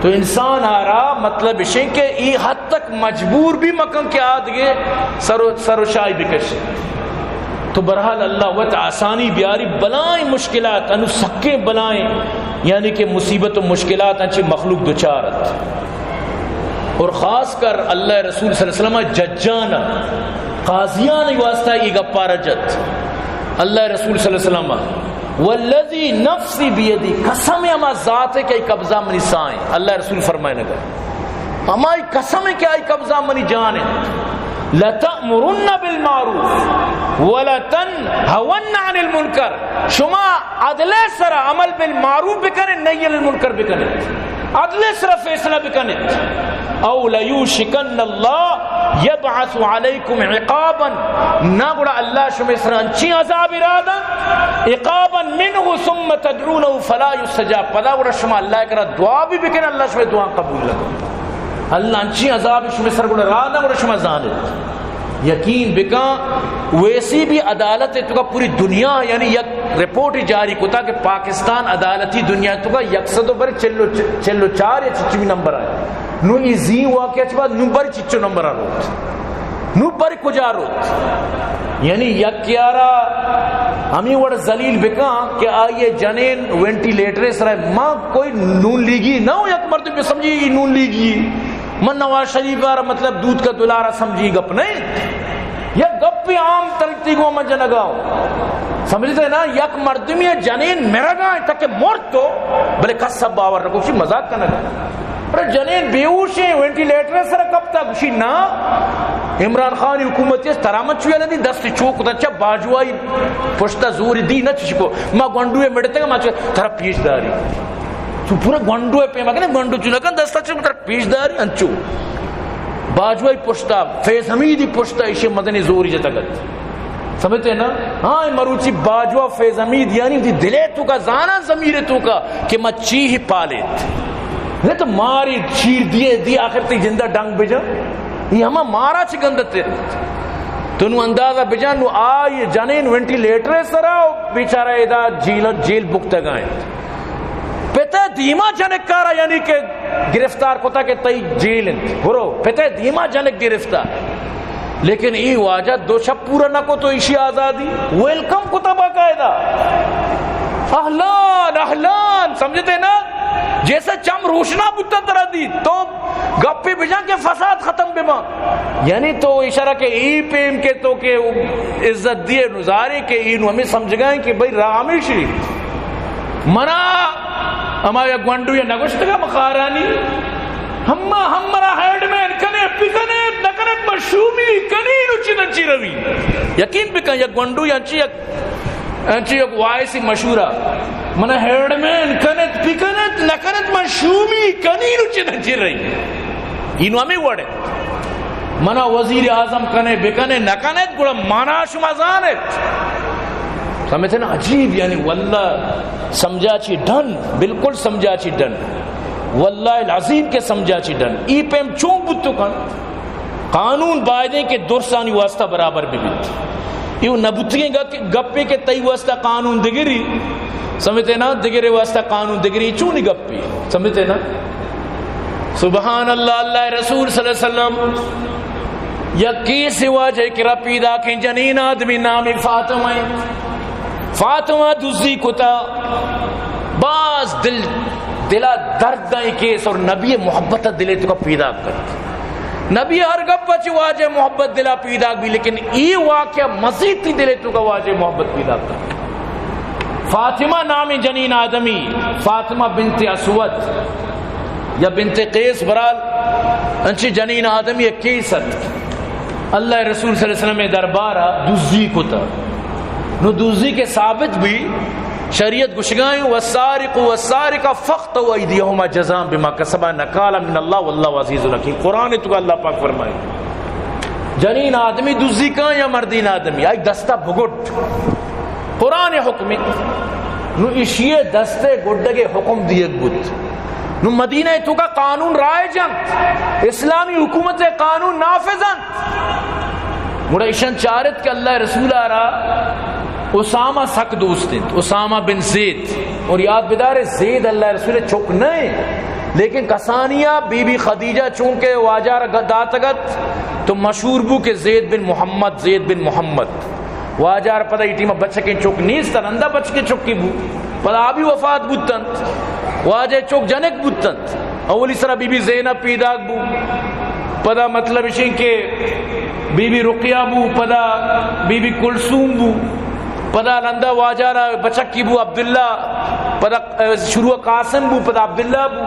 تو انسان آرا مطلب اشیں کہ ای حد تک مجبور بھی مکن کہ آدگے سر و، سر و شاہی بکش۔ تو بہرحال اللہ وت آسانی بیاری، بلائیں مشکلات، انو سکیں بلائیں، یعنی کہ مصیبت و مشکلات انچے مخلوق دچار ات۔ اور خاص کر اللہ رسول صلی اللہ علیہ وسلم ججانا، قاضیان واسطہ ای گپارا جت۔ اللہ رسول صلی اللہ علیہ وسلم، والذی نفسی بیدی، قسم ہما ذات ہے کہ قبضہ منی سائیں۔ اللہ رسول فرمائے لگا، ہمائی قسم ہے کہ آئی قبضہ منی جان ہے۔ لتأمرن بالمعروف ولتنهون عن المنکر۔ شما عدل سرا عمل بالمعروف بکنے، نہی عن المنکر بکنے۔ عدل سرا فیصلہ بکنے۔ او لیوشکن اللہ یبعث علیکم عقابا۔ نہ گڑا اللہ شما سرا انچی عذاب ارادہ، عقابا منه ثم تدعونه فلا یستجاب۔ پدا گڑا شما اللہ کرا دعا بھی بکنے، اللہ شما دعا قبول نہ۔ اللہ انچی عذاب شما سر گڑا راہ نہ گڑا شما زانے۔ یقین بکن، ویسی بھی عدالت توکا پوری دنیا، یعنی یک رپورٹ جاری کتا کہ پاکستان عدالتی دنیا توکا یک سد و بر چل و چ-، چل و چار یا چچمی نمبر آئے۔ نو ای زی واقعہ چ بعد نو بر چچو نمبر آ روت۔ نو بر کجا روت؟ یعنی یک یارا ہمیں وڑ ذلیل بکن کہ آئیے جنین وینٹیلیٹر سرا۔ ما کوئی نون لیگی نہ ہوں، یک مردم بسمجھی ای نون لیگی۔ من نواز شریف آرا مطلب دودھ کا دلارا سمجھی گپ نہیں۔ یک گپ عام تلتی گو من جنگا ہوں۔ سمجھتے نا، یک مردمی جنین مرگا ہے تاکہ مرد تو، بلے کس سب باور رکھو، شی مذاق کنگا۔ پر جنین بیہوش ہیں، وینٹیلیٹر سر کپتا، گوشی نا، عمران خان حکومت اس ترا من چویا ندی، دست چوک دا چا باجوائی پشتا زور دی نہ چشکو۔ ما گونڈوے مڑتگا، ما چا ترا پیش داری۔ تو پورا گونڈو ہے پیما کنے، گونڈو چونکا دستا چ مطلب پیش داری انچو۔ باجوائی پشتا، فیض حمیدی پشتا ایشی مدنی زوری جتگت۔ سمجھتے ہیں نا؟ ہاں، مروچی باجوا فیض حمید یعنی وتی دلے توکا زانا، ضمیر توکا کہ ما چی ہی پالیت۔ نہ تو ماری چیر دیے دی آخر تی جندہ ڈنگ بجا۔ یہ ہما مارا چی گندتے۔ تو نو اندازہ بجا، نو آئی جنین وینٹیلیٹر سرا، بیچارہ ادا جیل، جیل بکتگائیں۔ پتہ دیما جنکارا یعنی کہ گرفتار کتا کہ تئی جیل انت، برو۔ پتہ دیما جنک گرفتار۔ لیکن ای واجہ دو شپ پورا نہ کو تو ایشی آزادی ویلکم کتا باقاعدہ۔ اہلان، اہلان، سمجھتے نا؟ جیسے چم روشنا بوتا ترا دی، تو گپے بجان کہ فساد ختم ببا۔ یعنی تو اشارہ کہ ای پیم کہ تو کہ عزت دیے نزاری کہ اینو ہمیں سمجھ گئے کہ بھئی راہ ہمیشی۔ منا ہما یک گونڈو یا نگوشتگا مخارانی، ہما ہمرا ہیڈ مین کنے، پکنے، نکنے، مشومی کنی نو چی نچی روی۔ یقین بکن، یک گونڈو یا چی یک انچو یک وائسی مشہورہ، منا ہیڈمین کنت بکنت نکنت، من شومی کنی نو چہ نچی رہی. اینو ہمیں وڑ انت. منا وزیر اعظم کنے بکنے نکنت، گڑا منا شما زانت. سمجھتے نا؟ عجیب، یعنی واللہ سمجھا چی ڈن، بالکل سمجھا چی ڈن. واللہ العظیم کہ سمجھا چی ڈن. ای پیم چون بوتو کن؟ قانون بایدیں کہ درسانی واسطہ برابر بہ بیت. ایو نہ بوتگیں گپ، گپے کہ تئی واسطہ قانون دگری، سمجھتے نا، دگرے واسطہ قانون دگری، چونی گپی، سمجھتے نا؟ سبحان اللہ، اللہ رسول صلی اللہ علیہ وسلم یک کیسے واجہ کرا پیداکیں، جنین آدمی، نامی فاطمہ انت. فاطمہ دزی کتا، باز دل، دلا درد ایں کیس، اور نبی محبت دلے تو کا پیداک کت. نبی ہر گپ چ واجہ محبت دلا پیداک بی، لیکن ای واقعہ مزید تی دلے تو کا واجہ محبت پیداک کت. فاطمہ نامی جنین آدمی، فاطمہ بنت اسود یا بنت قیس، برال انچی جنین آدمی کیس ات. اللہ رسول صلی اللہ علیہ وسلم دربارا دزی کتا. نو دزی کہ ثابت بی، شریعت گشگائیں، والسارق والسارقة فاقطعوا أيديهما جزاء بما كسبا نكالا من الله والله عزيز حكيم. قرآن تو اللہ پاک فرمائے، جنین آدمی دزی کن یا مردین آدمی، آئی دستا بگٹ. قرآن حکم انت. نو اشی دست گڈگے حکم دیگ بوت. نو مدینہ تو کا قانون رائج انت، اسلامی حکومت قانون نافذ انت. گڑا ایشان چارت کہ اللہ رسول ء را اسامہ سک دوست انت، اسامہ بن زید. اور یاد بدار، زید اللہ رسول چک نہ انت، لیکن کسانیا بی بی خدیجہ چونکہ واجہ را داتگت تو مشہور بو کہ زید بن محمد، زید بن محمد. واجہ را پدا ای ٹیم بچکیں چک نیست، رندا بچکیں چکی بو، پدا آ بھی وفات بوتنت. واجہ چک جنک بوتنت. اولی سرا بی بی زینب پیداک بو، پدا مطلب اشیں کہ بی بی رقیہ بو، پدا بی بی کلثوم بو، پدا رندا واجہ را بچکی بو عبداللہ، پدا شروع قاسم بو، پدا عبداللہ بو.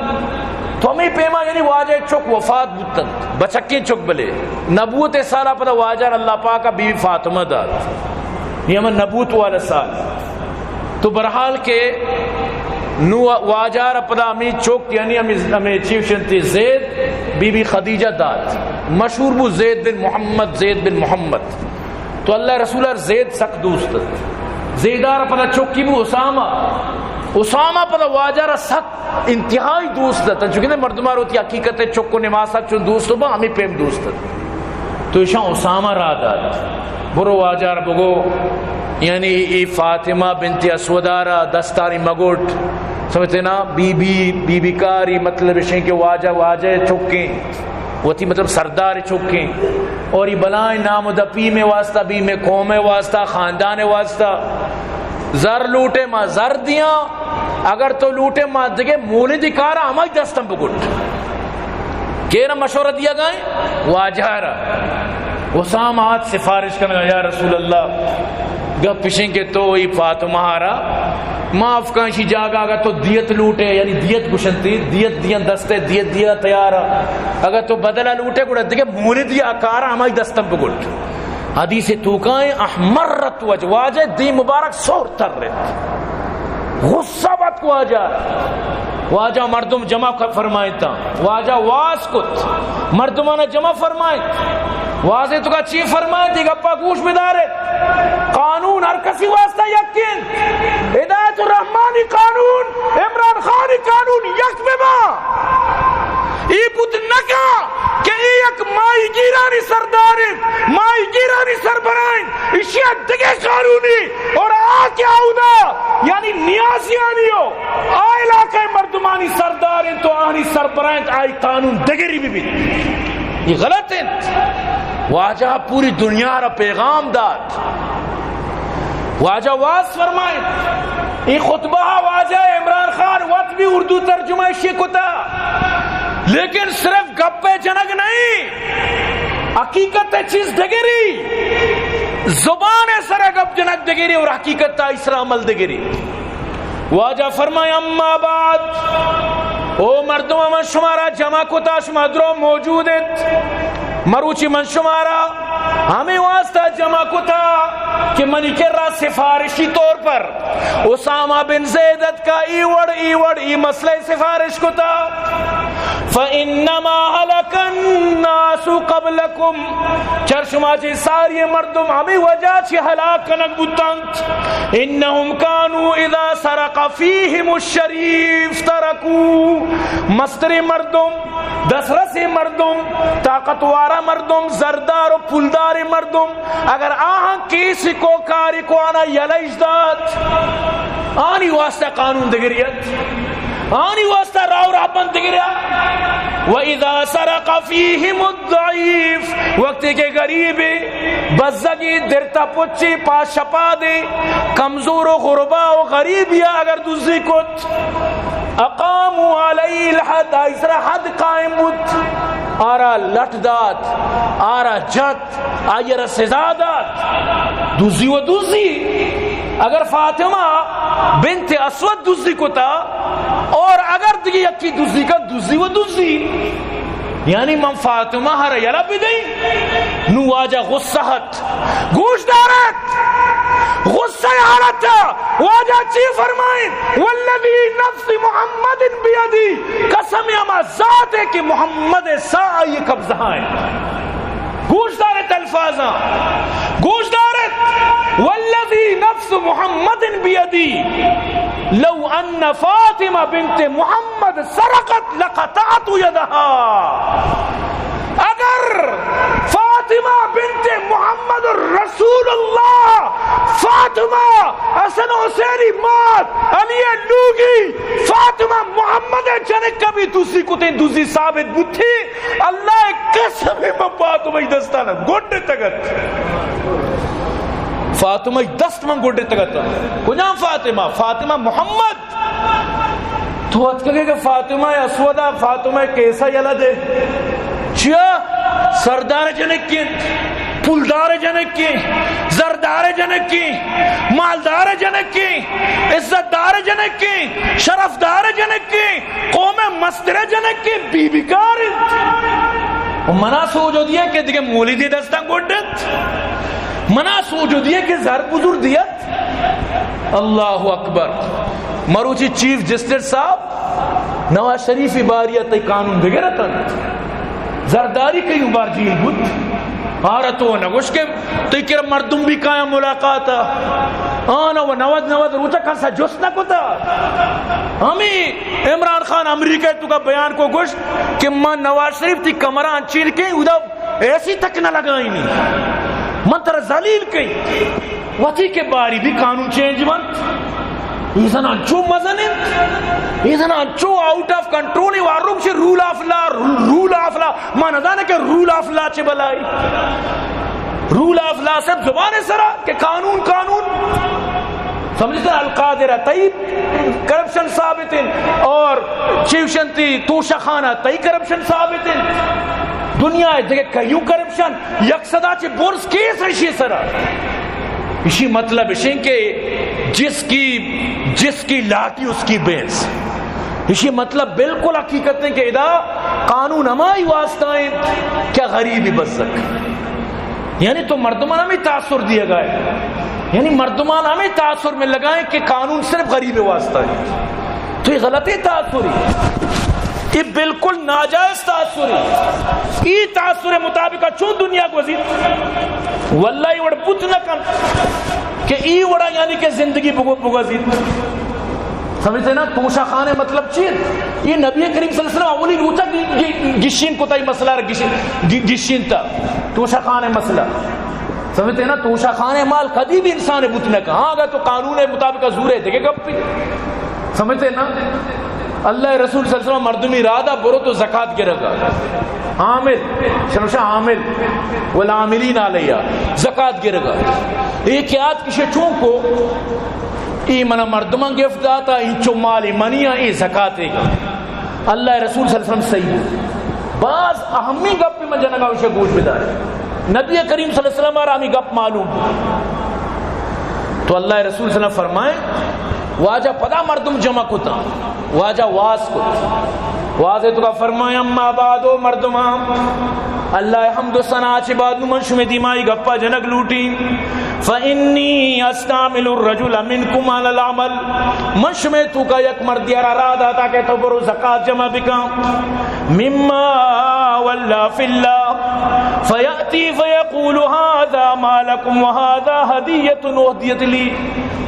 تو ہمیں پیما یعنی واجہ چک وفات بوتنت، بچکیں چک بلے. نبوت سالا پدا واجہ را اللہ پاک بی بی فاطمہ دات. یہ ہمیں نبوت والا سال. تو برحال کہ نو واجہ را پدا ہمیں چک، یعنی ہمیں، ہمیں چی گوشنتی زید، بی بی خدیجہ دات. مشہور بو زید بن محمد، زید بن محمد. تو اللہ رسول ار زید سک دوست ات. زیدار پدا چکی بو اسامہ. اسامہ پدا واجہ را سک انتہائی دوست ات. چونکہ مردمار ہوتی حقیقت چک و نماسا چون دوست با، ہمیں پیم دوست ات. تو ایشاں اسامہ را دات، برو واجہ را بگو، یعنی ای فاطمہ بنت اسودا را دستانی مگوٹ، سمجھتے نا؟ بی بی، بی بی کاری، مطلب اشیں کہ واجہ، واجہ چکیں، وتی مطلب سردار چکیں، اور ای بلائیں نام و دپی میں واسطہ، بی میں قوم واسطہ، خاندان واسطہ زر لوٹے، ما زر دیاں، اگر تو لوٹے ما دگہ مولدی کارا ہمائی دستم بگٹ. کیرا مشورہ دیا گائیں؟ واجہ را. اسامہ آت سفارش کنگا، یا رسول اللہ، گپ اشیں کہ تو ای فاطمہ را معاف کن، شی جاگہ اگر تو دیت لوٹے، یعنی دیت گشنتی، دیت دیاں دستے، دیت دیا تیار. اگر تو بدلہ لوٹے، گڑا دگہ مولدی آ کارا ہمائی دستم بگٹ. حدیث توکائیں، احمرت وجہ، واجہ دی مبارک سور ترت، غصہ بات واجہ. واجہ مردم جمع ک-، فرمائیتا، واجہ واز کت، مردمانا جمع فرمائیت. واز توکا چی فرمائیت؟ یہ گپا گوش بدارے. قانون ہر کسی واسطہ یکین. ہدایت الرحمانی قانون، عمران خانی قانون یک ببا. ای بوت نکا کہ ای یک ماہی گیرانی سردار انت، ماہی گیرانی سربراہ انت، اشیا دگہ قانونی اور آ کہ اودا یعنی نیازیانی ہو، آ علاقہ مردمانی سردار انت تو آنی سربراہ انت، آئی قانون دگری بہ بیت. یہ غلط انت. واجہ پوری دنیا را پیغام دات. واجہ واز فرمائے، اے خطبہ واجہ عمران خان وت بھی اردو ترجمہ شی کتا، لیکن صرف گپ جنگ نہیں، حقیقت چیز دگری، زبان سر گپ جنگ دگری اور حقیقت اسلام عمل دگری. واجہ فرمائے، اما بعد، او مردم، من شمارا جمع کتا، شما درو موجود ات. مروچی من شمارا ہمیں واسطہ جمع کتا کہ منی کرا سفارشی طور پر اسامہ بن زید اتکا، ای وڑ، ای وڑ، ای مسئلہ سفارش کتا۔ فإنما هلك الناس قبلكم، چر شما چہ ساری مردم ہمے وجہ چہ ہلاک کنگ بوتنت۔ إنهم كانوا إذا سرق فيهم الشريف تركوه، مستریں مردم، دسترسیں مردم، طاقتوارا مردم، زردار و پولداریں مردم، اگر آہاں کیس کو، کاری کو، آنا یلہ اش دات، آنی واسطہ قانون دگری ات، آنی واسطہ راہ و رہبند دگری ات۔ وإذا سرق فيهم الضعيف، وقتی کہ غریبے، بزگی، درتا پچی، پا شپادے، کمزور و غربا و غریبیا اگر دزی کت، أقاموا عليه الحد، آئی سرا حد قائم بوت، آرا لٹ دات، آرا جت، آئی را سزا دات۔ دزی و دزی، اگر فاطمہ بنت اسود دزی کتا اور اگر دیگه یکی دزی کا، دزی و دزی۔ یعنی من فاطمہ ہر یلہ بدئی؟ نو واجہ غصہ ات۔ گوش دارت، غصہ حالت واجہ چی فرمائیں؟ والذي نفس محمد بيده، قسم ہما ذات ہے کہ محمد سا آئی قبضہ ہیں۔ گوش دارت الفاظاں، گوش دارت، والذي نفس محمد بيده لو أن فاطمة بنت محمد سرقت لقطعت يدها۔ اگر فاطمہ بنت محمد رسول اللہ، فاطمہ حسن حسینی مات، علی لوگی، فاطمہ محمد جنک کبھی دوسری کتیں دوسری ثابت بوتی، اللہ قسم، من فاطمہ دستانا گڈ تگت۔ فاطمہ دست من گڈ تگت۔ کجام فاطمہ؟ فاطمہ محمد۔ تو اتکگے کہ فاطمہ اسودا، فاطمہ کیسا یلہ دے۔ چیا؟ سردار جنکیں، پولدار جنکیں، زردار جنکیں، مالدار جنکیں، عزت دار جنکیں، شرف دار جنکیں، قوم مستر جنکیں، بی بی کار انت۔ و منا سوج و دیئے کہ دیگہ مولیدی دستاں گڈ انت۔ منا سوج و دیئے کہ زر بزر دیت۔ اللہ اکبر۔ مروچی چیف جسٹس صاحب نواز شریف باری ءَ تئی قانون بگر اتنت۔ زرداری کئی بار جیل بوت۔ آرا تو نہ گوش کہ تئی کرا مردم بھی کایا ملاقات ءَ۔ آنا و نود نود روچہ کسا جست نہ کتا۔ ہمیں عمران خان امریکہ تو کا بیان کو گوشت کہ من نواز شریف تئی کمرہ انچین کے ادا ایسی تک نہ لگائینی۔ من ترا ذلیل کئی۔ وتی کہ باری بھی قانون چینج بنت۔ اے زنان چو مزن انت۔ اے زنان چو آؤٹ آف کنٹرول، اے وارو گوشے rule of law, rule of law. ما نزانے کہ رول آف لا چے بلائی۔ رول آف لا صرف زبان سرا کہ قانون، قانون۔ سمجھتے ہیں؟ القادر تئی کرپشن ثابت ہیں اور چیوشنتی توشہ خانہ تئی کرپشن ثابت ہیں۔ دنیا ءَ دگہ کئیو کرپشن، یک سدا چہ برز کیس ایشی سرا۔ ایشی مطلب ایشیں کہ جس کی، جس کی لاٹھی اس کی بھینس۔ ایشی مطلب بالکل حقیقت ہے کہ ادا قانون ہمائی واسطہ ہیں کہ غریبی بزگ۔ یعنی تو مردمان ہمیں تاثر دیے گئے، یعنی مردمان ہمیں تاثر میں لگائیں کہ قانون صرف غریب واسطہ ہے۔ تو یہ غلط تاثر ہے، یہ بالکل ناجائز تاثر ہے۔ یہ تاثر مطابق چون دنیا گوزیت؟ واللہ یہ وڑ بوت نہ کن کہ ای وڑا یعنی کہ زندگی بگو-، بگوزیت۔ سمجھتے نا؟ توشہ خانے مطلب چی ہے؟ یہ نبی کریم صلی اللہ علیہ وسلم اولی روچہ گی-، گی-، گشین کتا، یہ مسئلہ را گشین، گی-، گشین تا۔ توشہ خانے مسئلہ۔ سمجھتے نا؟ توشہ خانے مال کدی بھی انسان بوت نہ کن۔ ہاں، اگر تو قانون مطابق زور ہے، دیکھے گپ بھی۔ سمجھتے نا؟ اللہ رسول صلی اللہ علیہ وسلم مردمی رادا برو تو زکات گرگا۔ عامل، شمشا عامل، والعاملین علیہ، زکات گرگا۔ ایک یاد کشے چون کو، ای منا مردمان گفت داتا، انچو مال منی، ای زکات گا۔ اللہ رسول صلی اللہ علیہ وسلم صحیح۔ باز اہمی گپ من جنگا، اسے گوش بدار۔ نبی کریم صلی اللہ علیہ وسلم را ہمی گپ معلوم۔ تو اللہ رسول صلی اللہ علیہ وسلم فرمائے، واجہ پدا مردم جمع کتا۔ واجہ واز کت۔ واز تو کا فرمائے، اما بعد، او مردمان، اللہ حمد و ثنا چہ بعد من شمے دیمائی گپا جنگ لوٹی۔ فإني أستعمل الرجل منكم على العمل، من شمئے توکا یک مردے ءَ را راہ داتا کہ تو برو زکات جمع بکن، مما ولى في الله، فيأتي فيقول هذا مالكم وهذا هدية أهديت لي.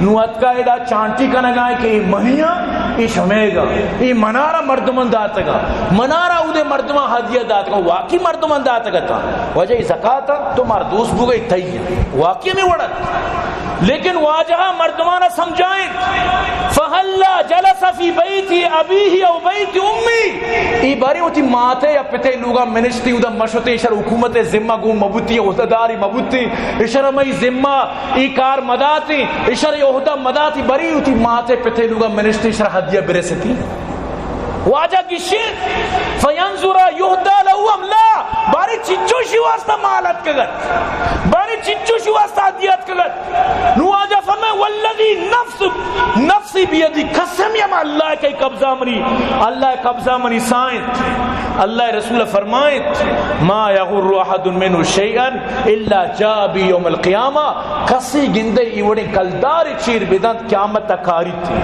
نوں اتکا ادا چانٹی کنگا ایں کہ اے منی آں، اے شمئیگ آں، اے منارا مردمان داتگا، منارا اودے مردمان ہدیہ داتگا، واقعی مردمان داتگا تا. واجہ اے زکات آں، تو مار دوست بوگئی تئی آں. واقعی ہمے وڑ ات. لیکن واجہ مردمانا سمجھائیں، فهلا جلس في بيت أبيه أو بيت أمه، اے باریں وتی ماتے یا پتے لوگا منشتی، اودا مشتے، اشر حکومت ذمہ گوں مبوتی، عہدہ داری مبوتی، اشر مئی ذمہ اے کار مداتی، اشر اے عہدہ مداتی، بری وتی ماتے پتے لوگا منشتی، اشر ہدیہ برستی. واجہ گشین، فینظر یہدی لہ ام لا، بارے چنچو شی واسطہ مال اتکگت، بارے چنچو شی واسطہ ہدیہ اتکگت. نو واجہ فرمائے، والذی نفس، نفسی بیدی، قسم یم اللہ کہ قبضہ منی، اللہ قبضہ منی سائنت. اللہ رسول فرمائیت، ما یغر احد منه شیئا الا جاء به یوم القیامہ، کسی گندے ای وڑیں کلدار چیر بدنت قیامت تک کاریتی.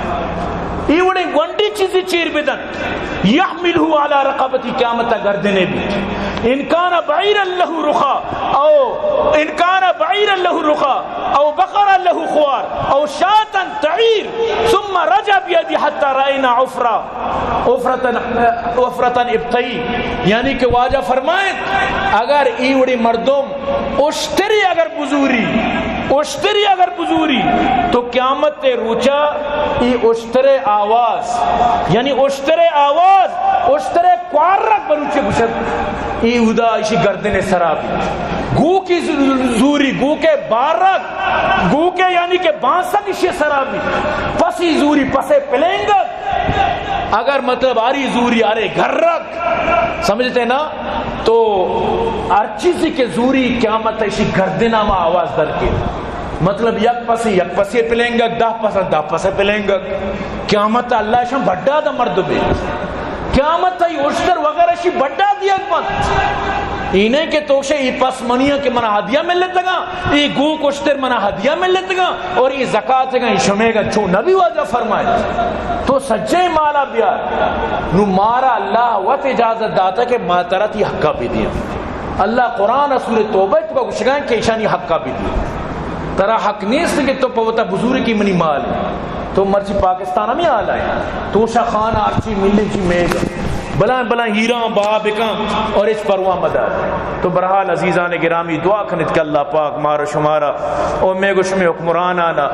ای وڑیں گونڈی چیزی چیر بدنت، یحمله علی رقبتی، قیامت گردنے بیت. ان کان بعیرا له رخا، او ان کان بعیرا له رخا، او بقرا له خوار، او شاة تعیر، ثم رجع بیدی حتی رأینا عفرا، عفرتن، عفرتن ابطی. یعنی کہ واجہ فرمائیں، اگر ای وڑی مردم اشتری اگر بزوری، اشتری اگر بزوری، تو قیامت روچا ای اشترے آواز، یعنی اشترے آواز، اشترے کوارگ بلوچی گوشت، ای اودا اشی گردن سرا بی. گوکی زوری، گوکے بارگ، گوکے یعنی کہ بانسگ اشی سرا بی. پسی زوری، پسے پلینگگ، اگر مطلب آری زوری، آرے گرگ، سمجھتے نا؟ تو ہر چیزی کہ زوری قیامت اشی گردنا ما آواز در کے. مطلب یک پسے، یک پسے پلینگگ، دہ پسے، دہ پسے پلینگگ. قیامت اللہ شان بڈا دا مردمے. قیامت ای اشتر وغیرہ شی بڈا دیگ بنت. اینیں کہ تو شے ای پس منی آں کہ منا ہدیہ ملتگاں، ای گوک اشتر منا ہدیہ ملتگاں، اور ای زکات گا، ای شمے گا، چو نبی واجہ فرمائے، تو سجے مالا بیار. نو مارا اللہ وت اجازت داتا کہ ما ترا تی حقا بدیاں. اللہ قرآن سورہ توبہ تو گشگاں کہ ایشانی حقا بدیاں. ترا حق نیست کہ تو پہ وتا بزوری کی منی مال. تو مرچی پاکستان ہمیں حال آئے. تو شا خان آرچی ملی چی میگ. بلاں بلاں ہیراں بہا بکاں اور اچ پرواہ مدار. تو برحال عزیزان گرامی، دعا کنت کہ اللہ پاک مارا شمارا او میگ و شمے حکمرانانا،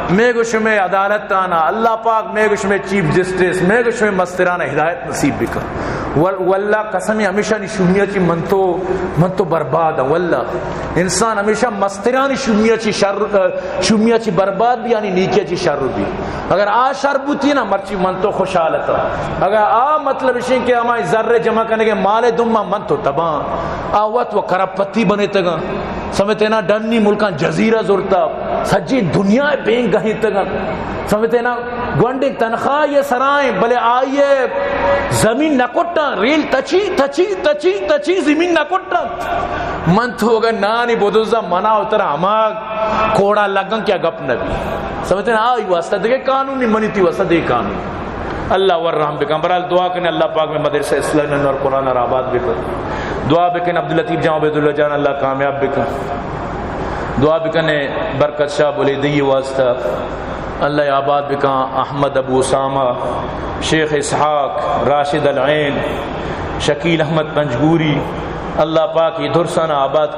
میگ و شمے عدالتانا، اللہ پاک میگ و شمے چیف جسٹس، میگ و شمے مسترانا ہدایت نصیب بکن. ول-، واللہ قسم ہمیشانی شومیا چی من تو، من تو برباد ہاں. واللہ انسان ہمیشہ مسترانی شومیا چی شر، شومیا چی برباد بی، یعنی نیکیا چی شر بی. اگر آ شر بوتی نا، مرچی من تو خوشحال اتاں. اگر آ مطلب اشیں کہ ہمائی زر جمع کنگے مال دما، من تو تباہ. آ وت و کرپ پتی بنیتگاں. سمجھتے نا، ڈنی ملکاں جزیرہ زرتا، سجی دنیا بینک گہیتگاں. سمجھتے نا، گونڈیں تنخواہ یہ سرائیں، بلے آئیے زمین نہ کٹاں، ریل تچی، تچی، تچی، تچی زمین نہ کٹاں. من تو اگر نانی بدوزا منا اتر ہما کوڑا لگن کیا گپ نبی. سمجھتے نا، آئی واسطہ دیگه قانون نہیں، منی تی واسطہ دیگه قانون. اللہ ور رحم بکن. برحال دعا کنے اللہ پاک میں مدرسہ اسلام انوار قرآن اور آباد بکن. دعا بکن عبداللطیف جان، عبیداللہ جان، اللہ کامیاب بکن. دعا بکنے برکت شاہ بلیدی واسطہ، اللہ آباد بکن. احمد ابو اسامہ، شیخ اسحاق، راشد العین، شکیل احمد پنجگوری، اللہ پاک یہ درسان آباد کن.